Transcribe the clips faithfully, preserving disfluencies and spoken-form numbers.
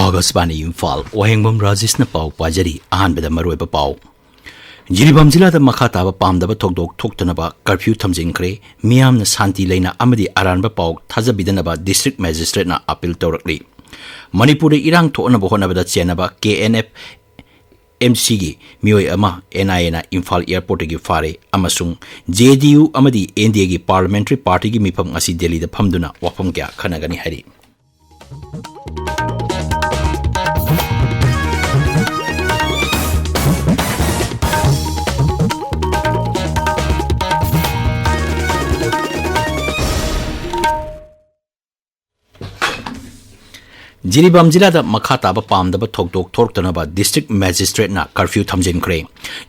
ꯑꯥꯀꯥꯁꯕꯥꯅꯤ ꯏꯝꯐꯥꯜ, ꯋꯥꯍꯦꯡꯕꯝ ꯔꯥꯖꯦꯁꯅ ꯄꯥꯎ ꯄꯥꯖꯔꯤ꯫ ꯑꯍꯥꯟꯕꯗ ꯃꯔꯨꯑꯣꯏꯕ ꯄꯥꯎ꯫ ꯖꯤꯔꯤꯕꯥꯝ ꯖꯤꯂꯥꯗ ꯃꯈꯥ ꯇꯥꯕ ꯄꯥꯝꯗꯕ ꯊꯧꯗꯣꯛ ꯊꯣꯛꯇꯅꯕ ꯀꯔꯐ꯭ꯌꯨ ꯊꯝꯖꯤꯟꯈ꯭ꯔꯦ꯫ ꯃꯤꯌꯥꯝꯅ ꯁꯥꯟꯇꯤ ꯂꯩꯅ ꯑꯃꯗꯤ ꯑꯔꯥꯟꯕ ꯄꯥꯎ ꯊꯥꯖꯕꯤꯗꯅꯕ ꯗꯤꯁꯇ꯭ꯔꯤꯛ ꯃꯦꯖꯤꯁꯇ꯭ꯔꯦꯠꯅ ꯑꯄꯤꯜ ꯇꯧꯔꯛꯂꯤ꯫ ꯃꯅꯤꯄꯨꯔꯗ ꯏꯔꯥꯡ ꯊꯣꯛꯅꯕ ꯍꯣꯠꯅꯕꯗ ꯆꯦꯟꯅꯕ ꯀꯦ ꯑꯦꯟ ꯑꯦꯐ ꯑꯦꯝ ꯁꯤꯒꯤ ꯃꯤꯑꯣꯏ ꯑꯃ ꯑꯦꯟ ꯑꯥꯏ ꯑꯦꯅ ꯏꯝꯐꯥꯜ ꯑꯦꯌꯔꯄꯣꯔꯠꯇꯒꯤ ꯐꯥꯔꯦ ꯑꯃꯁꯨꯡ ꯖꯦ ꯗꯤ ꯌꯨ ꯑꯃꯗꯤ ꯑꯦꯟ ꯗꯤ ꯑꯦꯒꯤ ꯄꯥꯔꯂꯤꯌꯥꯃꯦꯟꯇꯔꯤ ꯄꯥꯔꯇꯤꯒꯤ ꯃꯤꯐꯝ ꯉꯁꯤ ꯗꯦꯜꯂꯤꯗ ꯐꯝꯗꯨꯅ ꯋꯥꯐꯝ ꯀꯌꯥ ꯈꯟꯅꯒꯅꯤ ꯍꯥꯏꯔꯤ꯫ ꯖꯤꯔꯤꯕꯥꯝ ꯖꯤꯂꯥꯗ ꯃꯈꯥ ꯇꯥꯕ ꯄꯥꯝꯗꯕ ꯊꯧꯗꯣꯛ ꯊꯣꯛꯇꯅꯕ ꯗꯤꯁꯇ꯭ꯔꯤꯛ ꯃꯦꯖꯤꯁꯇ꯭ꯔꯦꯠꯅ ꯀꯔꯐ꯭ꯌꯨ ꯊꯝꯖꯤꯟꯈ꯭ꯔꯦ꯫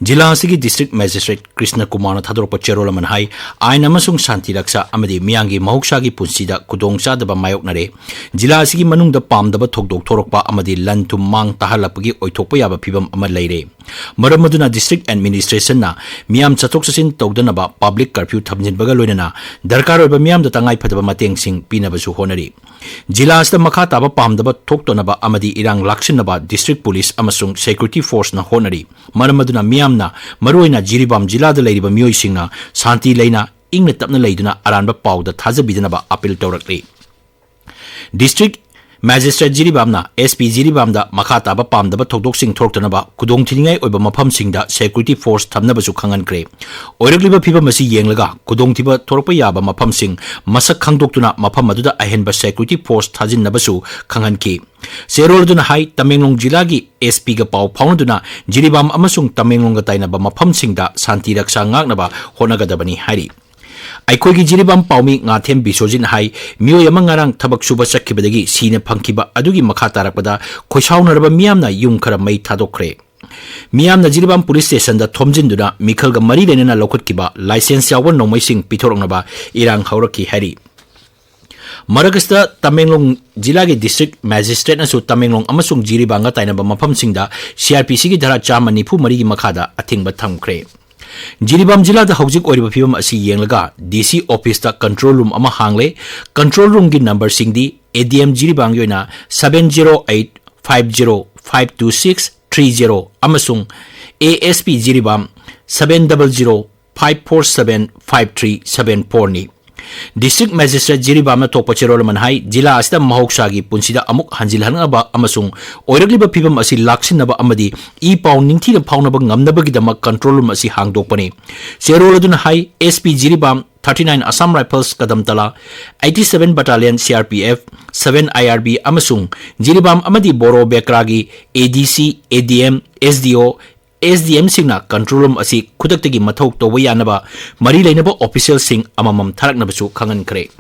ꯖꯤꯂꯥ ꯑꯁꯤꯒꯤ ꯗꯤꯁꯇ꯭ꯔꯤꯛ ꯃꯦꯖꯤꯁꯇ꯭ꯔꯦꯠ ꯀ꯭ꯔꯤꯁꯅ ꯀꯨꯃꯥꯔꯅ ꯊꯥꯗꯣꯔꯛꯄ ꯆꯦꯔꯣꯜ ꯑꯃꯅ ꯍꯥꯏ, ꯑꯥꯏꯟ ꯑꯃꯁꯨꯡ ꯁꯥꯟꯇꯤ ꯔꯛꯁꯥ ꯑꯃꯗꯤ ꯃꯤꯌꯥꯝꯒꯤ ꯃꯍꯧꯁꯥꯒꯤ ꯄꯨꯟꯁꯤꯗ ꯈꯨꯗꯣꯡꯆꯥꯗꯕ ꯃꯥꯌꯣꯛꯅꯔꯦ꯫ ꯖꯤꯂꯥ ꯑꯁꯤꯒꯤ ꯃꯅꯨꯡꯗ ꯄꯥꯝꯗꯕ ꯊꯧꯗꯣꯛ ꯊꯣꯔꯛꯄ ꯑꯃꯗꯤ ꯂꯟ ꯊꯨꯝ ꯃꯥꯡ ꯇꯥꯍꯜꯂꯛꯄꯒꯤ ꯑꯣꯏꯊꯣꯛꯄ ꯌꯥꯕ ꯐꯤꯚꯝ ꯑꯃ ꯂꯩꯔꯦ꯫ ꯃꯔꯝ ꯑꯗꯨꯅ ꯗꯤꯁꯇ꯭ꯔꯤꯛ ꯑꯦꯗꯃꯤꯅꯤꯁꯇ꯭ꯔꯦꯁꯟꯅ ꯃꯤꯌꯥꯝ ꯆꯠꯊꯣꯛ ꯆꯠꯁꯤꯟ ꯇꯧꯗꯅꯕ ꯄꯕ꯭ꯂꯤꯛ ꯀꯔꯐ꯭ꯌꯨ ꯊꯝꯖꯤꯟꯕꯒ ꯂꯣꯏꯅꯅ ꯗꯔꯀꯥꯔ ꯑꯣꯏꯕ ꯃꯤꯌꯥꯝꯗ ꯇꯉꯥꯏ ꯐꯗꯕ ꯃꯇꯦꯡꯁꯤꯡ ꯄꯤꯅꯕꯁꯨ ꯍꯣꯠꯅꯔꯤ꯫ ꯖꯤꯂꯥ ꯑꯁꯤꯗ ꯃꯈꯥ ꯇꯥꯕ ꯄꯥꯝꯗꯕ ꯊꯣꯛꯇꯅꯕ ꯑꯃꯗꯤ ꯏꯔꯥꯡ ꯂꯥꯛꯁꯤꯟꯅꯕ ꯗꯤꯁꯇ꯭ꯔꯤꯛ ꯄꯨꯂꯤꯁ ꯑꯃꯁꯨꯡ ꯁꯦꯀ꯭ꯌꯨꯔꯤꯇꯤ ꯐꯣꯔꯁꯅ ꯍꯣꯠꯅꯔꯤ꯫ ꯃꯔꯝ ꯑꯗꯨꯅ ꯃꯤꯌꯥꯝꯅ, ꯃꯔꯨꯑꯣꯏꯅ ꯖꯤꯔꯤꯕꯥꯝ ꯖꯤꯂꯥꯗ ꯂꯩꯔꯤꯕ ꯃꯤꯑꯣꯏꯁꯤꯡꯅ ꯁꯥꯟꯇꯤ ꯂꯩꯅ ꯏꯪꯅ ꯇꯞꯅ ꯂꯩꯗꯨꯅ ꯑꯔꯥꯟꯕ ꯄꯥꯎꯗ ꯊꯥꯖꯕꯤꯗꯅꯕ ꯑꯄꯤꯜ ꯇꯧꯔꯛꯂꯤ꯫ ꯗꯤꯁꯇ꯭ꯔꯤꯛ ꯃꯦꯖꯤꯁꯇ꯭ꯔꯦꯠ ꯖꯤꯔꯤꯕꯥꯝꯅ ꯑꯦꯁ ꯄꯤ ꯖꯤꯔꯤꯕꯥꯝꯗ ꯃꯈꯥ ꯇꯥꯕ ꯄꯥꯝꯗꯕ ꯊꯧꯗꯣꯛꯁꯤꯡ ꯊꯣꯔꯛꯇꯅꯕ ꯈꯨꯗꯣꯡꯊꯤꯅꯤꯡꯉꯥꯏ ꯑꯣꯏꯕ ꯃꯐꯝꯁꯤꯡꯗ ꯁꯦꯀ꯭ꯌꯨꯔꯤꯇꯤ ꯐꯣꯔꯁ ꯊꯝꯅꯕꯁꯨ ꯈꯪꯍꯟꯈ꯭ꯔꯦ꯫ ꯑꯣꯏꯔꯛꯂꯤꯕ ꯐꯤꯕꯝ ꯑꯁꯤ ꯌꯦꯡꯂꯒ ꯈꯨꯗꯣꯡꯊꯤꯕ ꯊꯣꯔꯛꯄ ꯌꯥꯕ ꯃꯐꯝꯁꯤꯡ ꯃꯁꯛ ꯈꯪꯗꯣꯛꯇꯨꯅ ꯃꯐꯝ ꯑꯗꯨꯗ ꯑꯍꯦꯟꯕ ꯁꯦꯀ꯭ꯌꯨꯔꯤꯇꯤ ꯐꯣꯔꯁ ꯊꯥꯖꯤꯟꯅꯕꯁꯨ ꯈꯪꯍꯟꯈꯤ꯫ ꯆꯦꯔꯣꯜ ꯑꯗꯨꯅ ꯍꯥꯏ, ꯇꯃꯦꯡꯂꯣꯡ ꯖꯤꯂꯥꯒꯤ ꯑꯦꯁ ꯄꯤꯒ ꯄꯥꯎ ꯐꯥꯎꯅꯗꯨꯅ ꯖꯤꯔꯤꯕꯥꯝ ꯑꯃꯁꯨꯡ ꯇꯃꯦꯡꯂꯣꯡꯒ ꯇꯥꯏꯅꯕ ꯃꯐꯝꯁꯤꯡꯗ ꯁꯥꯟꯇꯤ ꯔꯛꯁꯥ ꯉꯥꯛꯅꯕ ꯍꯣꯠꯅꯒꯗꯕꯅꯤ ꯍꯥꯏꯔꯤ꯫ ꯑꯩꯈꯣꯏꯒꯤ ꯖꯤꯔꯤꯕꯥꯝ ꯄꯥꯎꯃꯤ ꯉꯥꯊꯦꯝ ꯕꯤꯁ꯭ꯋꯖꯤꯠꯅ ꯍꯥꯏ, ꯃꯤꯑꯣꯏ ꯑꯃ ꯉꯔꯥꯡ ꯊꯕꯛ ꯁꯨꯕ ꯆꯠꯈꯤꯕꯗꯒꯤ ꯁꯤꯅ ꯐꯪꯈꯤꯕ ꯑꯗꯨꯒꯤ ꯃꯈꯥ ꯇꯥꯔꯛꯄꯗ ꯈꯣꯏꯁꯥꯎꯅꯔꯕ ꯃꯤꯌꯥꯝꯅ ꯌꯨꯝ ꯈꯔ ꯃꯩ ꯊꯥꯗꯣꯛꯈ꯭ꯔꯦ꯫ ꯃꯤꯌꯥꯝꯅ ꯖꯤꯔꯤꯕꯥꯝ ꯄꯨꯂꯤꯁ ꯁ꯭ꯇꯦꯁꯟꯗ ꯊꯣꯝꯖꯤꯟꯗꯨꯅ ꯃꯤꯈꯜꯒ ꯃꯔꯤ ꯂꯩꯅꯅ ꯂꯧꯈꯠꯈꯤꯕ ꯂꯥꯏꯁꯦꯟꯁ ꯌꯥꯎꯕ ꯅꯣꯡꯃꯩꯁꯤꯡ ꯄꯤꯊꯣꯔꯛꯅꯕ ꯏꯔꯥꯡ ꯍꯧꯔꯛꯈꯤ ꯍꯥꯏꯔꯤ꯫ ꯃꯔꯛ ꯑꯁꯤꯗ ꯇꯃꯦꯡꯂꯣꯡ ꯖꯤꯂꯥꯒꯤ ꯗꯤꯁꯇ꯭ꯔꯤꯛ ꯃꯦꯖꯤꯁꯇ꯭ꯔꯦꯠꯅꯁꯨ ꯇꯃꯦꯡꯂꯣꯡ ꯑꯃꯁꯨꯡ ꯖꯤꯔꯤꯕꯥꯝꯒ ꯇꯥꯏꯅꯕ ꯃꯐꯝꯁꯤꯡꯗ ꯁꯤ ꯑꯥꯔ ꯄꯤ ꯁꯤꯒꯤ ꯙꯥꯔꯥ ꯆꯥꯝꯃ ꯅꯤꯐꯨ ꯃꯔꯤꯒꯤ ꯃꯈꯥꯗ ꯑꯊꯤꯡꯕ ꯊꯝꯈ꯭ꯔꯦ꯫ ꯖꯤꯔꯤꯕꯥꯝ ꯖꯤꯂꯥꯗ ꯍꯧꯖꯤꯛ ꯑꯣꯏꯔꯤꯕ ꯐꯤꯕꯝ ꯑꯁꯤ ꯌꯦꯡꯂꯒ ꯗꯤ ꯁꯤ ꯑꯣꯐꯤꯁꯇ ꯀꯟꯇ꯭ꯔꯣꯜ ꯔꯨꯝ ꯑꯃ ꯍꯥꯡꯂꯦ꯫ ꯀꯟꯇ꯭ꯔꯣꯜ ꯔꯨꯝꯒꯤ ꯅꯝꯕꯔꯁꯤꯡꯗꯤ ꯑꯦ ꯗꯤ ꯑꯦꯝ ꯖꯤꯔꯤꯕꯥꯝꯒꯤ ꯑꯣꯏꯅ seven zero eight five zero five two six three zero ꯑꯃꯁꯨꯡ A S P Jiribam seven double zero five four seven five three seven four ꯅꯤ꯫ District Magistrate ꯖꯤꯔꯤꯕꯥꯝꯅ ꯊꯣꯛꯄ ꯆꯦꯔꯣꯜ ꯑꯃꯅ ꯍꯥꯏ, ꯖꯤꯂꯥ ꯑꯁꯤꯗ ꯃꯍꯧꯁꯥꯒꯤ ꯄꯨꯟꯁꯤꯗ ꯑꯃꯨꯛ ꯍꯟꯖꯤꯜꯍꯟꯅꯕ ꯑꯃꯁꯨꯡ ꯑꯣꯏꯔꯛꯂꯤꯕ ꯐꯤꯕꯝ ꯑꯁꯤ ꯂꯥꯛꯁꯤꯟꯅꯕ ꯑꯃꯗꯤ ꯏ ꯄꯥꯎ ꯅꯤꯡꯊꯤꯅ ꯐꯥꯎꯅꯕ ꯉꯝꯅꯕꯒꯤꯗꯃꯛ control room ꯑꯁꯤ ꯍꯥꯡꯗꯣꯛꯄꯅꯤ꯫ ꯆꯦꯔꯣꯜ ꯑꯗꯨꯅ ꯍꯥꯏ, S P Jiribam, thirty nine Assam Rifles ꯀꯗꯝꯇꯂꯥ, eighty seven Battalion C R P F, seven I R B ꯑꯃꯁꯨꯡ ꯖꯤꯔꯤꯕꯥꯝ ꯑꯃꯗꯤ ꯕꯣꯔꯣ ꯕꯦꯀ꯭ꯔꯥꯒꯤ A D C, A D M, S D O, S D M ꯁꯤꯡꯅ control room ꯑꯁꯤ ꯈꯨꯗꯛꯇꯒꯤ ꯃꯊꯧ ꯇꯧꯕ ꯌꯥꯅꯕ ꯃꯔꯤ ꯂꯩꯅꯕ official ꯁꯤꯡ ꯑꯃꯃꯝ ꯊꯥꯔꯛꯅꯕꯁꯨ ꯈꯪꯍꯟꯈ꯭ꯔꯦ꯫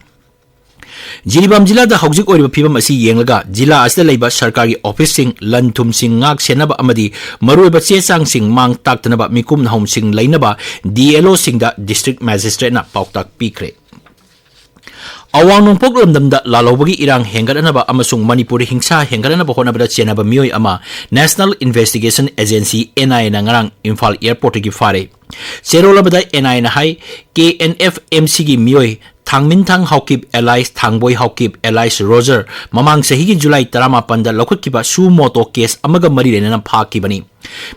ꯖꯤꯔꯤꯕꯥꯝ ꯖꯤꯂꯥꯗ ꯍꯧꯖꯤꯛ ꯑꯣꯏꯔꯤꯕ ꯐꯤꯕꯝ ꯑꯁꯤ ꯌꯦꯡꯂꯒ ꯖꯤꯂꯥ ꯑꯁꯤꯗ ꯂꯩꯕ ꯁꯔꯀꯥꯔꯒꯤ office ꯁꯤꯡ, ꯂꯟ ꯊꯨꯝꯁꯤꯡ ꯉꯥꯛ ꯁꯦꯟꯅꯕ ꯑꯃꯗꯤ ꯃꯔꯨꯑꯣꯏꯕ ꯆꯦ ꯆꯥꯡꯁꯤꯡ ꯃꯥꯡ ꯇꯥꯛꯇꯅꯕ ꯃꯤꯀꯨꯞ ꯅꯍꯨꯝꯁꯤꯡ ꯂꯩꯅꯕ D L O ꯁꯤꯡꯗ District Magistrate ꯅ ꯄꯥꯎꯇꯥꯛ ꯄꯤꯈ꯭ꯔꯦ꯫ ꯑꯋꯥꯡ ꯅꯣꯡꯄꯣꯛ ꯂꯝꯗꯝꯗ ꯂꯥꯜꯍꯧꯕꯒꯤ ꯏꯔꯥꯡ ꯍꯦꯟꯒꯠꯅꯅꯕ ꯑꯃꯁꯨꯡ ꯃꯅꯤꯄꯨꯔꯗ ꯍꯤꯡꯁꯥ ꯍꯦꯟꯒꯠꯅꯅꯕ ꯍꯣꯠꯅꯕꯗ ꯆꯦꯟꯅꯕ ꯃꯤꯑꯣꯏ ꯑꯃ National Investigation Agency, N I A ꯅ ꯉꯔꯥꯡ ꯏꯝꯐꯥꯜ airport ꯇꯒꯤ ꯐꯥꯔꯦ꯫ ꯆꯦꯔꯣꯜ ꯑꯃꯗ N I A ꯅ ꯍꯥꯏ, K N F M C ꯒꯤ ꯃꯤꯑꯣꯏ ꯊꯥꯡꯃꯤꯟꯊꯥꯡ Haokip alias ꯊꯥꯡꯕꯣꯏ Haokip alias Roger ꯃꯃꯥꯡ ꯆꯍꯤꯒꯤ ꯖꯨꯂꯥꯏ ꯇꯔꯥꯃꯥꯄꯟꯗ ꯂꯧꯈꯠꯈꯤꯕ suo moto case ꯑꯃꯒ ꯃꯔꯤ ꯂꯩꯅꯅ ꯐꯥꯈꯤꯕꯅꯤ꯫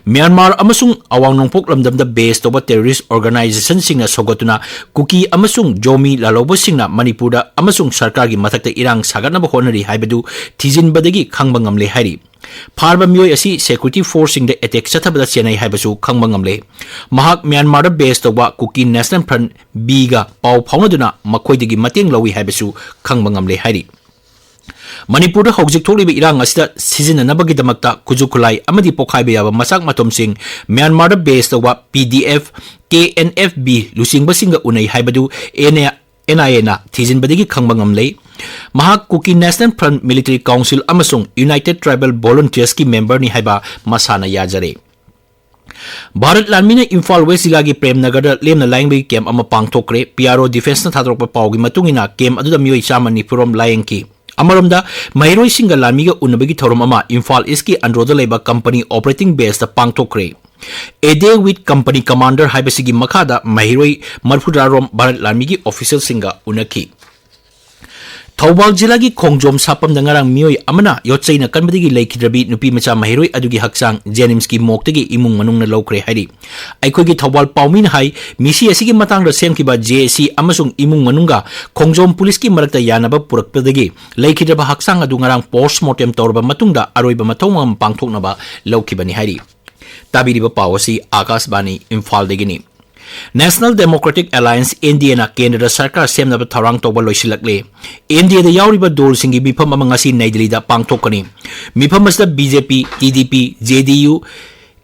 ꯃ꯭ꯌꯥꯟꯃꯥꯔ ꯑꯃꯁꯨꯡ ꯑꯋꯥꯡ ꯅꯣꯡꯄꯣꯛ ꯂꯝꯗꯝꯗ base ꯇꯧꯕ terrorist organization ꯁꯤꯡꯅ ꯁꯧꯒꯠꯇꯨꯅ ꯀꯨꯀꯤ ꯑꯃꯁꯨꯡ ꯖꯣꯃꯤ ꯂꯥꯜꯍꯧꯕꯁꯤꯡꯅ ꯃꯅꯤꯄꯨꯔꯗ ꯑꯃꯁꯨꯡ ꯁꯔꯀꯥꯔꯒꯤ ꯃꯊꯛꯇ ꯏꯔꯥꯡ ꯁꯥꯒꯠꯅꯕ ꯍꯣꯠꯅꯔꯤ ꯍꯥꯏꯕꯗꯨ ꯊꯤꯖꯤꯟꯕꯗꯒꯤ ꯈꯪꯕ ꯉꯝꯂꯦ ꯍꯥꯏꯔꯤ꯫ ꯐꯥꯔꯕ ꯃꯤꯑꯣꯏ ꯑꯁꯤ security force ꯁꯤꯡꯗ attack ꯆꯠꯊꯕꯗ ꯆꯦꯟꯅꯩ ꯍꯥꯏꯕꯁꯨ ꯈꯪꯕ ꯉꯝꯂꯦ꯫ ꯃꯍꯥꯛ ꯃ꯭ꯌꯥꯟꯃꯥꯔꯗ base ꯇꯧꯕ Kuki National Front B ꯒ ꯄꯥꯎ ꯐꯥꯎꯅꯗꯨꯅ ꯃꯈꯣꯏꯗꯒꯤ ꯃꯇꯦꯡ ꯂꯧꯏ ꯍꯥꯏꯕꯁꯨ ꯈꯪꯕ ꯉꯝꯂꯦ ꯍꯥꯏꯔꯤ꯫ ꯃꯅꯤꯄꯨꯔꯗ ꯍꯧꯖꯤꯛ ꯊꯣꯛꯂꯤꯕ ꯏꯔꯥꯡ ꯑꯁꯤꯗ ꯁꯤꯖꯤꯟꯅꯅꯕꯒꯤꯗꯃꯛꯇ ꯈꯨꯠꯁꯨ ꯈꯨꯠꯂꯥꯏ ꯑꯃꯗꯤ ꯄꯣꯈꯥꯏꯕ ꯌꯥꯕ ꯃꯆꯥꯛ ꯃꯊꯨꯝꯁꯤꯡ ꯃ꯭ꯌꯥꯟꯃꯥꯔꯗ base ꯇꯧꯕ P D F, K N F B ꯂꯨꯆꯤꯡꯕꯁꯤꯡꯒ ꯎꯅꯩ ꯍꯥꯏꯕꯗꯨ N I A ꯅ ꯊꯤꯖꯤꯟꯕꯗꯒꯤ ꯈꯪꯕ ꯉꯝꯂꯦ꯫ ꯃꯍꯥꯛ Kuki National Front Military Council ꯑꯃꯁꯨꯡ United Tribal Volunteers ꯀꯤ member ꯅꯤ ꯍꯥꯏꯕ ꯃꯁꯥꯅ ꯌꯥꯖꯔꯦ꯫ ꯚꯥꯔꯠ ꯂꯥꯟꯃꯤꯅ ꯏꯝꯐꯥꯜ ꯋꯦꯁ ꯖꯤꯂꯥꯒꯤ ꯄ꯭ꯔꯦꯝ ꯅꯒꯔꯗ ꯂꯦꯝꯅ ꯂꯥꯌꯦꯡꯕꯒꯤ camp ꯑꯃ ꯄꯥꯡꯊꯣꯛꯈ꯭ꯔꯦ꯫ P R O Defence ꯅ ꯊꯥꯗꯣꯔꯛꯄ ꯄꯥꯎꯒꯤ ꯃꯇꯨꯡ ꯏꯟꯅ, camp ꯑꯗꯨꯗ ꯃꯤꯑꯣꯏ ꯆꯥꯝꯃ ꯅꯤꯐꯨ ꯔꯣꯝ ꯂꯥꯌꯦꯡꯈꯤ꯫ ꯑꯃꯔꯣꯝꯗ, ꯃꯍꯩꯔꯣꯏꯁꯤꯡꯒ ꯂꯥꯟꯃꯤꯒ ꯎꯅꯕꯒꯤ ꯊꯧꯔꯝ ꯑꯃ ꯏꯝꯐꯥꯜ ꯏꯁꯀꯤ ꯑꯟꯗ꯭ꯔꯣꯗ ꯂꯩꯕ company operating base ꯇ ꯄꯥꯡꯊꯣꯛꯈ꯭ꯔꯦ꯫ A Day with Company Commander ꯍꯥꯏꯕꯁꯤꯒꯤ ꯃꯈꯥꯗ ꯃꯍꯩꯔꯣꯏ ꯃꯔꯤꯐꯨꯇꯔꯥ ꯔꯣꯝ ꯚꯥꯔꯠ ꯂꯥꯟꯃꯤꯒꯤ official ꯁꯤꯡꯒ ꯎꯅꯈꯤ꯫ ꯊꯧꯕꯥꯜ ꯖꯤꯂꯥꯒꯤ ꯈꯣꯡꯖꯣꯝ ꯁꯥꯄꯝꯗ ꯉꯔꯥꯡ ꯃꯤꯑꯣꯏ ꯑꯃꯅ ꯌꯣꯠꯆꯩꯅ ꯀꯟꯕꯗꯒꯤ ꯂꯩꯈꯤꯗ꯭ꯔꯕꯤ ꯅꯨꯄꯤ ꯃꯆꯥ ꯃꯍꯩꯔꯣꯏ ꯑꯗꯨꯒꯤ ꯍꯛꯆꯥꯡ ꯖꯦꯅꯤꯝꯁꯀꯤ ꯃꯣꯔꯒꯇꯒꯤ ꯏꯃꯨꯡ ꯃꯅꯨꯡꯅ ꯂꯧꯈ꯭ꯔꯦ ꯍꯥꯏꯔꯤ꯫ ꯑꯩꯈꯣꯏꯒꯤ ꯊꯧꯕꯥꯜ ꯄꯥꯎꯃꯤꯅ ꯍꯥꯏ, ꯃꯤꯁꯤ ꯑꯁꯤꯒꯤ ꯃꯇꯥꯡꯗ ꯁꯦꯝꯈꯤꯕ ꯖꯦ ꯑꯦ ꯁꯤ ꯑꯃꯁꯨꯡ ꯏꯃꯨꯡ ꯃꯅꯨꯡꯒ ꯈꯣꯡꯖꯣꯝ ꯄꯨꯂꯤꯁꯀꯤ ꯃꯔꯛꯇ ꯌꯥꯅꯕ ꯄꯨꯔꯛꯄꯗꯒꯤ ꯂꯩꯈꯤꯗ꯭ꯔꯕ ꯍꯛꯆꯥꯡ ꯑꯗꯨ ꯉꯔꯥꯡ ꯄꯣꯁ꯭ꯠꯃꯣꯔꯇꯦꯝ ꯇꯧꯔꯕ ꯃꯇꯨꯡꯗ ꯑꯔꯣꯏꯕ ꯃꯊꯧ ꯃꯉꯝ ꯄꯥꯡꯊꯣꯛꯅꯕ ꯂꯧꯈꯤꯕꯅꯤ ꯍꯥꯏꯔꯤ꯫ ꯇꯥꯕꯤꯔꯤꯕ ꯄꯥꯎ ꯑꯁꯤ ꯑꯥꯀꯥꯁꯕꯥꯅꯤ ꯏꯝꯐꯥꯜꯗꯒꯤꯅꯤ꯫ National Democratic Alliance, N D ꯑꯦꯅ ꯀꯦꯟꯗ꯭ꯔꯗ ꯁꯔꯀꯥꯔ ꯁꯦꯝꯅꯕ ꯊꯧꯔꯥꯡ ꯇꯧꯕ ꯂꯣꯏꯁꯤꯜꯂꯛꯂꯦ꯫ ꯑꯦꯟ ꯗꯤ ꯑꯦꯗ ꯌꯥꯎꯔꯤꯕ ꯗꯣꯜꯁꯤꯡꯒꯤ ꯃꯤꯐꯝ ꯑꯃ ꯉꯁꯤ ꯅꯩ ꯗꯤꯜꯂꯤꯗ ꯄꯥꯡꯊꯣꯛꯀꯅꯤ꯫ ꯃꯤꯐꯝ ꯑꯁꯤꯗ B J P, T D P, J D U,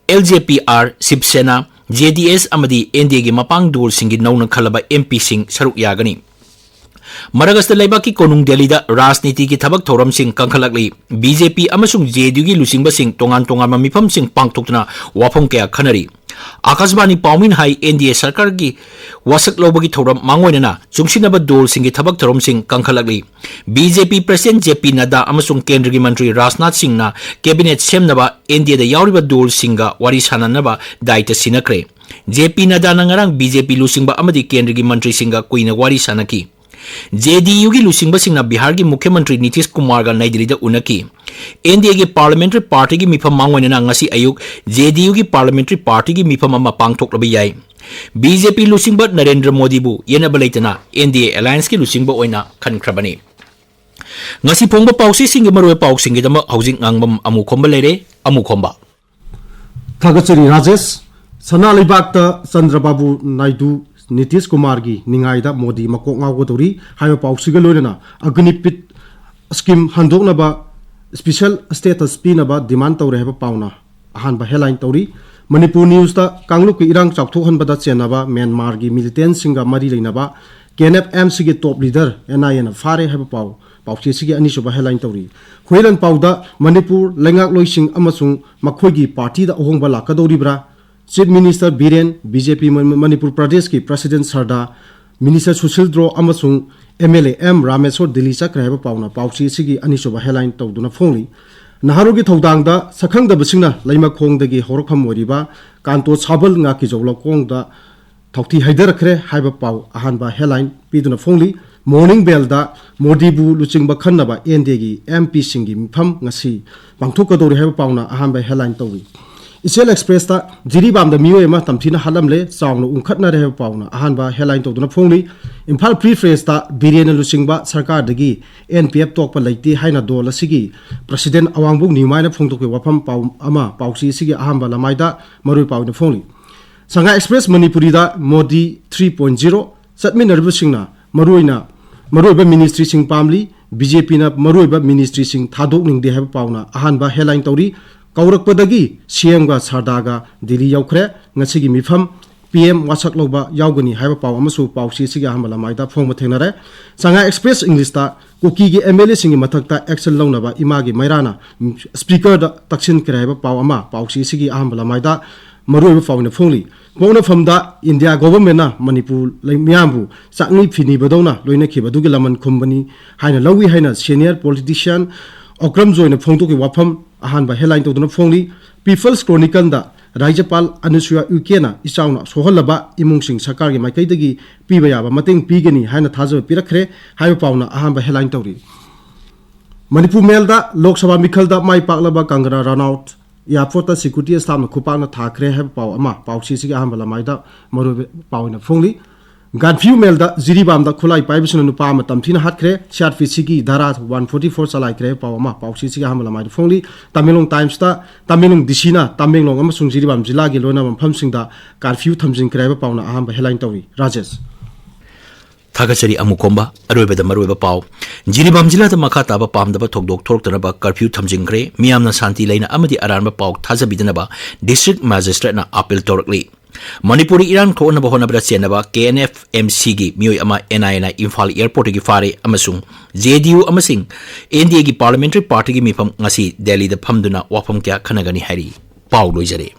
L J P R, Shiv Sena, J D S ꯑꯃꯗꯤ ꯑꯦꯟ ꯗꯤ ꯑꯦꯒꯤ ꯃꯄꯥꯡ ꯗꯣꯜꯁꯤꯡꯒꯤ ꯅꯧꯅ ꯈꯜꯂꯕ ꯑꯦꯝ ꯄꯤꯁꯤꯡ ꯁꯔꯨꯛ ꯌꯥꯒꯅꯤ꯫ ꯃꯔꯛ ꯑꯁꯤꯗ ꯂꯩꯕꯥꯛꯀꯤ ꯀꯣꯅꯨꯡ ꯗꯦꯜꯂꯤꯗ ꯔꯥꯖꯅꯤꯇꯤꯒꯤ ꯊꯕꯛ ꯊꯧꯔꯝꯁꯤꯡ ꯀꯟꯈꯠꯂꯛꯂꯤ꯫ ꯕꯤ ꯖꯦ ꯄꯤ ꯑꯃꯁꯨꯡ ꯖꯦ ꯗꯤ ꯌꯨꯒꯤ ꯂꯨꯆꯤꯡꯕꯁꯤꯡ ꯇꯣꯉꯥꯟ ꯇꯣꯉꯥꯟꯕ ꯃꯤꯐꯝꯁꯤꯡ ꯄꯥꯡꯊꯣꯛꯇꯨꯅ ꯋꯥꯐꯝ ꯀꯌꯥ ꯈꯟꯅꯔꯤ꯫ ꯑꯥꯀꯥꯁꯕꯥꯅꯤ ꯄꯥꯎꯃꯤꯅ ꯍꯥꯏ, ꯑꯦꯟ ꯗꯤ ꯑꯦ ꯁꯔꯀꯥꯔꯒꯤ ꯋꯥꯁꯛ ꯂꯧꯕꯒꯤ ꯊꯧꯔꯝ ꯃꯥꯡꯑꯣꯏꯅꯅ ꯆꯨꯡꯁꯤꯟꯅꯕ ꯗꯣꯜꯁꯤꯡꯒꯤ ꯊꯕꯛ ꯊꯧꯔꯝꯁꯤꯡ ꯀꯟꯈꯠꯂꯛꯂꯤ꯫ ꯕꯤ ꯖꯦ ꯄꯤ ꯄ꯭ꯔꯁꯤꯗꯦꯟꯠ ꯖꯦ ꯄꯤ ꯅꯗ꯭ꯗꯥ ꯑꯃꯁꯨꯡ ꯀꯦꯟꯗ꯭ꯔꯒꯤ ꯃꯟꯇ꯭ꯔꯤ ꯔꯥꯖꯅꯥꯊ ꯁꯤꯡꯅ ꯀꯦꯕꯤꯅꯦꯠ ꯁꯦꯝꯅꯕ ꯑꯦꯟ ꯗꯤ ꯑꯦꯗ ꯌꯥꯎꯔꯤꯕ ꯗꯣꯜꯁꯤꯡꯒ ꯋꯥꯔꯤ ꯁꯥꯅꯅꯕ ꯗꯥꯌꯤꯠꯇ ꯁꯤꯟꯅꯈ꯭ꯔꯦ꯫ ꯖꯦ ꯄꯤ ꯅꯗ꯭ꯗꯥꯅ ꯉꯔꯥꯡ ꯕꯤ ꯖꯦ ꯄꯤ ꯂꯨꯆꯤꯡꯕ ꯑꯃꯗꯤ ꯀꯦꯟꯗ꯭ꯔꯒꯤ ꯃꯟꯇ꯭ꯔꯤꯁꯤꯡꯒ ꯀꯨꯏꯅ ꯋꯥꯔꯤ ꯁꯥꯅꯈꯤ꯫ ꯖꯦ ꯗꯤ ꯌꯨꯒꯤ ꯂꯨꯆꯤꯡꯕꯁꯤꯡꯅ ꯕꯤꯍꯥꯔꯒꯤ ꯃꯨꯈ꯭ꯌ ꯃꯟꯇ꯭ꯔꯤ ꯅꯤꯇꯤꯁ ꯀꯨꯃꯥꯔꯒ ꯅꯩ ꯗꯤꯜꯂꯤꯗ ꯎꯅꯈꯤ꯫ ꯑꯦꯟ ꯗꯤ ꯑꯦꯒꯤ ꯄꯥꯔꯂꯤꯌꯥꯃꯦꯟꯇꯔꯤ ꯄꯥꯔꯇꯤꯒꯤ ꯃꯤꯐꯝ ꯃꯥꯡꯑꯣꯏꯅꯅ ꯉꯁꯤ ꯑꯌꯨꯛ ꯖꯦ ꯗꯤ ꯌꯨꯒꯤ ꯄꯥꯔꯂꯤꯌꯥꯃꯦꯟꯇꯔꯤ ꯄꯥꯔꯇꯤꯒꯤ ꯃꯤꯐꯝ ꯑꯃ ꯄꯥꯡꯊꯣꯛꯂꯕ ꯌꯥꯏ꯫ ꯕꯤ ꯖꯦ ꯄꯤ ꯂꯨꯆꯤꯡꯕ ꯅꯔꯦꯟꯗ꯭ꯔ ꯃꯣꯗꯤꯕꯨ ꯌꯦꯠꯅꯕ ꯂꯩꯇꯅ ꯑꯦꯟ ꯗꯤ ꯑꯦ ꯑꯦꯂꯥꯌꯟꯁꯀꯤ ꯂꯨꯆꯤꯡꯕ ꯑꯣꯏꯅ ꯈꯟꯈ꯭ꯔꯕꯅꯤ꯫ ꯉꯁꯤ ꯐꯣꯡꯕ ꯄꯥꯎꯆꯦꯁꯤꯡꯒꯤ ꯃꯔꯨꯑꯣꯏꯕ ꯄꯥꯎꯁꯤꯡꯒꯤꯗꯃꯛ ꯍꯧꯖꯤꯛ ꯉꯥꯡꯕꯝ ꯑꯃꯨꯈꯣꯝꯕ ꯂꯩꯔꯦ꯫ ꯑꯃꯨꯈꯣꯝꯕ꯫ ꯊꯥꯒꯠꯆꯔꯤ ꯔꯥꯖꯦꯁ꯫ ꯁꯅꯥ ꯂꯩꯕꯥꯛꯇ ꯆꯟꯗ꯭ꯔꯕꯥꯕꯨ ꯅꯥꯏꯗꯨ ꯅꯤꯇꯤꯁ ꯀꯨꯃꯥꯔꯒꯤ ꯅꯤꯡꯉꯥꯏꯗ ꯃꯣꯗꯤ ꯃꯀꯣꯛ ꯉꯥꯎꯒꯗꯧꯔꯤ ꯍꯥꯏꯕ ꯄꯥꯎꯁꯤꯒ ꯂꯣꯏꯅꯅ ꯑꯒꯅꯤꯄꯤꯠ ꯁ꯭ꯀꯤꯝ ꯍꯟꯗꯣꯛꯅꯕ ꯁ꯭ꯄꯤꯁꯦꯜ ꯁ꯭ꯇꯦꯇꯁ ꯄꯤꯅꯕ ꯗꯤꯃꯥꯟ ꯇꯧꯔꯦ ꯍꯥꯏꯕ ꯄꯥꯎꯅ ꯑꯍꯥꯟꯕ ꯍꯦꯗꯂꯥꯏꯟ ꯇꯧꯔꯤ꯫ ꯃꯅꯤꯄꯨꯔ ꯅ꯭ꯌꯨꯁꯇ ꯀꯥꯡꯂꯨꯞꯀꯤ ꯏꯔꯥꯡ ꯆꯥꯎꯊꯣꯛꯍꯟꯕꯗ ꯆꯦꯟꯅꯕ ꯃ꯭ꯌꯥꯟꯃꯥꯔꯒꯤ ꯃꯤꯂꯤꯇꯦꯟꯁꯤꯡꯒ ꯃꯔꯤ ꯂꯩꯅꯕ ꯀꯦ ꯑꯦꯟ ꯑꯦꯐ ꯑꯦꯝꯁꯤꯒꯤ ꯇꯣꯞ ꯂꯤꯗꯔ ꯑꯦꯟ ꯑꯥꯏ ꯑꯦꯅ ꯐꯥꯔꯦ ꯍꯥꯏꯕ ꯄꯥꯎ ꯄꯥꯎꯆꯦꯁꯤꯒꯤ ꯑꯅꯤꯁꯨꯕ ꯍꯦꯗꯂꯥꯏꯟ ꯇꯧꯔꯤ꯫ ꯍꯨꯏꯔꯟ ꯄꯥꯎꯗ ꯃꯅꯤꯄꯨꯔ ꯂꯩꯉꯥꯛꯂꯣꯏꯁꯤꯡ ꯑꯃꯁꯨꯡ ꯃꯈꯣꯏꯒꯤ ꯄꯥꯔꯇꯤꯗ ꯑꯍꯣꯡꯕ ꯂꯥꯛꯀꯗꯧꯔꯤꯕ꯭ꯔꯥ? Chief Minister Biren, B J P ꯃ-, ꯃꯅꯤꯄꯨꯔ ꯄ꯭ꯔꯗꯦꯁꯀꯤ president Sharda, minister Sushindro ꯑꯃꯁꯨꯡ M L A M Rameshwar Delhi ꯆꯠꯈ꯭ꯔꯦ ꯍꯥꯏꯕ ꯄꯥꯎꯅ ꯄꯥꯎꯆꯦ ꯑꯁꯤꯒꯤ ꯑꯅꯤꯁꯨꯕ ꯍꯦꯗꯂꯥꯏꯟ ꯇꯧꯗꯨꯅ ꯐꯣꯡꯂꯤ꯫ ꯅꯍꯥꯔꯣꯜꯒꯤ ꯊꯧꯗꯥꯡꯗ ꯁꯛꯈꯪꯗꯕꯁꯤꯡꯅ ꯂꯩꯃꯈꯣꯡꯗꯒꯤ ꯍꯧꯔꯛꯐꯝ ꯑꯣꯏꯔꯤꯕ ꯀꯥꯟꯇꯣ ꯁꯥꯕꯜ ꯉꯥꯀꯤꯖꯧ ꯂꯧꯀꯣꯡꯗ ꯊꯥꯎꯊꯤ ꯍꯩꯊꯔꯛꯈ꯭ꯔꯦ ꯍꯥꯏꯕ ꯄꯥꯎ ꯑꯍꯥꯟꯕ ꯍꯦꯗꯂꯥꯏꯟ ꯄꯤꯗꯨꯅ ꯐꯣꯡꯂꯤ꯫ Morning Bellꯗ ꯃꯣꯗꯤꯕꯨ ꯂꯨꯆꯤꯡꯕ ꯈꯟꯅꯕ ꯑꯦꯟ ꯗꯤ ꯑꯦꯒꯤ ꯑꯦꯝ ꯄꯤꯁꯤꯡꯒꯤ ꯃꯤꯐꯝ ꯉꯁꯤ ꯄꯥꯡꯊꯣꯛꯀꯗꯧꯔꯤ ꯍꯥꯏꯕ ꯄꯥꯎꯅ ꯑꯍꯥꯟꯕ ꯍꯦꯗꯂꯥꯏꯟ ꯇꯧꯔꯤ꯫ ꯏꯆꯦꯜ ꯑꯦꯛꯁꯄ꯭ꯔꯦꯁꯇ ꯖꯤꯔꯤꯕꯥꯝꯗ ꯃꯤꯑꯣꯏ ꯑꯃ ꯇꯝꯊꯤꯅ ꯍꯥꯠꯂꯝꯂꯦ, ꯆꯥꯎꯅ ꯎꯪꯈꯠꯅꯔꯦ ꯍꯥꯏꯕ ꯄꯥꯎꯅ ꯑꯍꯥꯟꯕ ꯍꯦꯗꯂꯥꯏꯟ ꯇꯧꯗꯨꯅ ꯐꯣꯡꯂꯤ꯫ ꯏꯝꯐꯥꯜ ꯐ꯭ꯔꯤ ꯄ꯭ꯔꯦꯁꯇ ꯕꯤꯔꯦꯟꯅ ꯂꯨꯆꯤꯡꯕ ꯁꯔꯀꯥꯔꯗꯒꯤ ꯑꯦꯟ ꯄꯤ ꯑꯦꯐ ꯇꯣꯛꯄ ꯂꯩꯇꯦ ꯍꯥꯏꯅ ꯗꯣꯜ ꯑꯁꯤꯒꯤ ꯄ꯭ꯔꯁꯤꯗꯦꯟ ꯑꯋꯥꯡꯕꯨꯡ ꯅꯤꯎꯃꯥꯏꯅ ꯐꯣꯡꯗꯣꯛꯄ ꯋꯥꯐꯝ ꯄꯥꯎ ꯑꯃ ꯄꯥꯎꯆꯦ ꯑꯁꯤꯒꯤ ꯑꯍꯥꯟꯕ ꯂꯃꯥꯏꯗ ꯃꯔꯨꯑꯣꯏ ꯄꯥꯎ ꯑꯣꯏꯅ ꯐꯣꯡꯂꯤ꯫ ꯁꯉꯥꯏ ꯑꯦꯛꯁꯄ꯭ꯔꯦꯁ ꯃꯅꯤꯄꯨꯔꯤꯗ ꯃꯣꯗꯤ ꯊ꯭ꯔꯤ ꯄꯣꯏꯟ ꯖꯤꯔꯣ ꯆꯠꯃꯤꯟꯅꯔꯤꯕꯁꯤꯡꯅ ꯃꯔꯨꯑꯣꯏꯅ ꯃꯔꯨꯑꯣꯏꯕ ꯃꯤꯅꯤꯁꯇ꯭ꯔꯤꯁꯤꯡ ꯄꯥꯝꯂꯤ, ꯕꯤ ꯖꯦ ꯄꯤꯅ ꯃꯔꯨꯑꯣꯏꯕ ꯃꯤꯅꯤꯁꯇ꯭ꯔꯤꯁꯤꯡ ꯊꯥꯗꯣꯛꯅꯤꯡꯗꯦ ꯍꯥꯏꯕ ꯄꯥꯎꯅ ꯑꯍꯥꯟꯕ ꯍꯦꯗꯂꯥꯏꯟ ꯇꯧꯔꯤ꯫ ꯀꯧꯔꯛꯄꯗꯒꯤ ꯁꯤ ꯑꯦꯝꯒ ꯁꯔꯗꯥꯒ ꯗꯤꯜꯂꯤ ꯌꯧꯈ꯭ꯔꯦ꯫ ꯉꯁꯤꯒꯤ ꯃꯤꯐꯝ ꯄꯤ ꯑꯦꯝ ꯋꯥꯁꯛ ꯂꯧꯕ ꯌꯥꯎꯒꯅꯤ ꯍꯥꯏꯕ ꯄꯥꯎ ꯑꯃꯁꯨ ꯄꯥꯎꯆꯦ ꯑꯁꯤꯒꯤ ꯑꯍꯥꯟꯕ ꯂꯃꯥꯏꯗ ꯐꯣꯡꯕ ꯊꯦꯡꯅꯔꯦ꯫ ꯁꯉꯥꯏ ꯑꯦꯛꯁꯄ꯭ꯔꯦꯁ ꯏꯪꯂꯤꯁꯇ ꯀꯨꯀꯤꯒꯤ ꯑꯦꯝ ꯑꯦꯜ ꯑꯦꯁꯤꯡꯒꯤ ꯃꯊꯛꯇ ꯑꯦꯛꯁꯟ ꯂꯧꯅꯕ ꯏꯃꯥꯒꯤ ꯃꯩꯔꯥꯅ ꯁ꯭ꯄꯤꯀꯔꯗ ꯇꯛꯁꯤꯟꯈ꯭ꯔꯦ ꯍꯥꯏꯕ ꯄꯥꯎ ꯑꯃ ꯄꯥꯎꯆꯦ ꯑꯁꯤꯒꯤ ꯑꯍꯥꯟꯕ ꯂꯃꯥꯏꯗ ꯃꯔꯨꯑꯣꯏꯕ ꯄꯥꯎ ꯑꯣꯏꯅ ꯐꯣꯡꯂꯤ꯫ ꯄꯣꯛꯅꯐꯝꯗ ꯏꯟꯗꯤꯌꯥ ꯒꯣꯚꯔꯟꯃꯦꯟꯠꯅ ꯃꯅꯤꯄꯨꯔ ꯂꯩ-, ꯃꯤꯌꯥꯝꯕꯨ ꯆꯥꯛꯅꯤ ꯐꯤꯅꯤꯕꯗꯧꯅ ꯂꯣꯏꯅꯈꯤꯕ ꯑꯗꯨꯒꯤ ꯂꯃꯟ ꯈꯨꯝꯕꯅꯤ ꯍꯥꯏꯅ ꯂꯧꯏ ꯍꯥꯏꯅ ꯁꯦꯅꯤꯌꯔ ꯄꯣꯂꯤꯇꯤꯁꯤꯌꯥꯟ ꯑꯣꯀ꯭ꯔꯝ ꯖꯣꯏꯅ ꯐꯣꯡꯗꯣꯛꯈꯤꯕ ꯋꯥꯐꯝ ꯑꯍꯥꯟꯕ ꯍꯦꯗꯂꯥꯏꯟ ꯇꯧꯗꯨꯅ ꯐꯣꯡꯂꯤ꯫ ꯄꯤꯄꯜꯁ ꯀ꯭ꯔꯣꯅꯤꯀꯜꯗ ꯔꯥꯖ꯭ꯌꯄꯥꯜ ꯑꯅꯨꯁꯨꯌꯥ ꯎꯏꯀꯦꯅ ꯏꯆꯥꯎꯅ ꯁꯣꯛꯍꯜꯂꯕ ꯏꯃꯨꯡꯁꯤꯡ ꯁꯔꯀꯥꯔꯒꯤ ꯃꯥꯏꯀꯩꯗꯒꯤ ꯄꯤꯕ ꯌꯥꯕ ꯃꯇꯦꯡ ꯄꯤꯒꯅꯤ ꯍꯥꯏꯅ ꯊꯥꯖꯕ ꯄꯤꯔꯛꯈ꯭ꯔꯦ ꯍꯥꯏꯕ ꯄꯥꯎꯅ ꯑꯍꯥꯟꯕ ꯍꯦꯗꯂꯥꯏꯟ ꯇꯧꯔꯤ꯫ ꯃꯅꯤꯄꯨꯔ ꯃꯦꯜꯗ ꯂꯣꯛ ꯁꯚꯥ ꯃꯤꯈꯜꯗ ꯃꯥꯏ ꯄꯥꯛꯂꯕ ꯀꯪꯒꯅꯥ ꯔꯅꯥꯎꯠ ꯑꯦꯌꯥꯔꯄꯣꯔꯠꯇ ꯁꯦꯀ꯭ꯌꯨꯔꯤꯇꯤ ꯁ꯭ꯇꯥꯐꯅ ꯈꯨꯄꯥꯛꯅ ꯊꯥꯈ꯭ꯔꯦ ꯍꯥꯏꯕ ꯄꯥꯎ ꯑꯃ ꯄꯥꯎꯆꯦꯁꯤꯒꯤ ꯑꯍꯥꯟꯕ ꯂꯃꯥꯏꯗ ꯃꯔꯨꯑꯣꯏꯕ ꯄꯥꯎ ꯑꯣꯏꯅ ꯐꯣꯡꯂꯤ꯫ ꯒꯥꯟꯐ꯭ꯌꯨ ꯃꯦꯜꯗ ꯖꯤꯔꯤꯕꯥꯝꯗ ꯈꯨꯠꯂꯥꯏ ꯄꯥꯏꯕꯁꯤꯡꯅ ꯅꯨꯄꯥ ꯑꯃ ꯇꯝꯊꯤꯅ ꯍꯥꯠꯈ꯭ꯔꯦ, ꯁꯤ ꯑꯥꯔ ꯄꯤ ꯁꯤꯒꯤ ꯙꯥꯔꯥ ꯋꯥꯟ ꯐꯣꯔꯇꯤ ꯐꯣꯔ ꯆꯂꯥꯏꯈ꯭ꯔꯦ ꯍꯥꯏꯕ ꯄꯥꯎ ꯑꯃ ꯄꯥꯎꯆꯦꯁꯤꯒꯤ ꯑꯍꯥꯟꯕ ꯂꯃꯥꯏꯗ ꯐꯣꯡꯂꯤ꯫ ꯇꯃꯦꯡꯂꯣꯡ ꯇꯥꯏꯝꯁꯇ ꯇꯃꯦꯡꯂꯣꯡ ꯗꯤ ꯁꯤꯅ ꯇꯃꯦꯡꯂꯣꯡ ꯑꯃꯁꯨꯡ ꯖꯤꯔꯤꯕꯥꯝ ꯖꯤꯂꯥꯒꯤ ꯂꯣꯏꯅꯕ ꯃꯐꯝꯁꯤꯡꯗ ꯀꯥꯔꯐ꯭ꯌꯨ ꯊꯝꯖꯤꯟꯈ꯭ꯔꯦ ꯍꯥꯏꯕ ꯄꯥꯎꯅ ꯑꯍꯥꯟꯕ ꯍꯦꯗꯂꯥꯏꯟ ꯇꯧꯔꯤ꯫ ꯔꯥꯖꯦꯁ꯫ ꯊꯥꯒꯠꯆꯔꯤ ꯑꯃꯨꯛ ꯀꯣꯝꯕ꯫ ꯑꯔꯣꯏꯕꯗ ꯃꯔꯨꯑꯣꯏꯕ ꯄꯥꯎ꯫ ꯖꯤꯔꯤꯕꯥꯝ ꯖꯤꯂꯥꯗ ꯃꯈꯥ ꯇꯥꯕ ꯄꯥꯝꯗꯕ ꯊꯧꯗꯣꯛ ꯊꯣꯛꯂꯛꯇꯅꯕ ꯀꯔꯐ꯭ꯌꯨ ꯊꯝꯖꯤꯟꯈ꯭ꯔꯦ꯫ ꯃꯤꯌꯥꯝꯅ ꯁꯥꯟꯇꯤ ꯂꯩꯅ ꯑꯃꯗꯤ ꯑꯔꯥꯟꯕ ꯄꯥꯎ ꯊꯥꯖꯕꯤꯗꯅꯕ ꯗꯤꯁꯇ꯭ꯔꯤꯛ ꯃꯦꯖꯤꯁꯇ꯭ꯔꯦꯠꯅ ꯑꯥꯄꯤꯜ ꯇꯧꯔꯛꯂꯤ꯫ ꯃꯅꯤꯄꯨꯔꯗ ꯏꯔꯥꯡ ꯊꯣꯛꯍꯟꯅꯕ ꯍꯣꯠꯅꯕꯗ ꯆꯦꯟꯅꯕ ꯀꯦ ꯑꯦꯟ ꯑꯦꯐ ꯑꯦꯝ ꯁꯤꯒꯤ ꯃꯤꯑꯣꯏ ꯑꯃ ꯑꯦꯟ ꯑꯥꯏ ꯑꯦꯅ ꯏꯝꯐꯥꯜ ꯑꯦꯌꯔꯄꯣꯔꯠꯇꯒꯤ ꯐꯥꯔꯦ ꯑꯃꯁꯨꯡ ꯖꯦ ꯗꯤ ꯌꯨ ꯑꯃꯁꯨꯡ ꯑꯦꯟ ꯗꯤ ꯑꯦꯒꯤ ꯄꯥꯔꯂꯤꯌꯥꯃꯦꯟꯇꯔꯤ ꯄꯥꯔꯇꯤꯒꯤ ꯃꯤꯐꯝ ꯉꯁꯤ ꯗꯦꯜꯂꯤꯗ ꯐꯝꯗꯨꯅ ꯋꯥꯐꯝ ꯀꯌꯥ ꯈꯟꯅꯒꯅꯤ ꯍꯥꯏꯔꯤ꯫ ꯄꯥꯎ ꯂꯣꯏꯖꯔꯦ꯫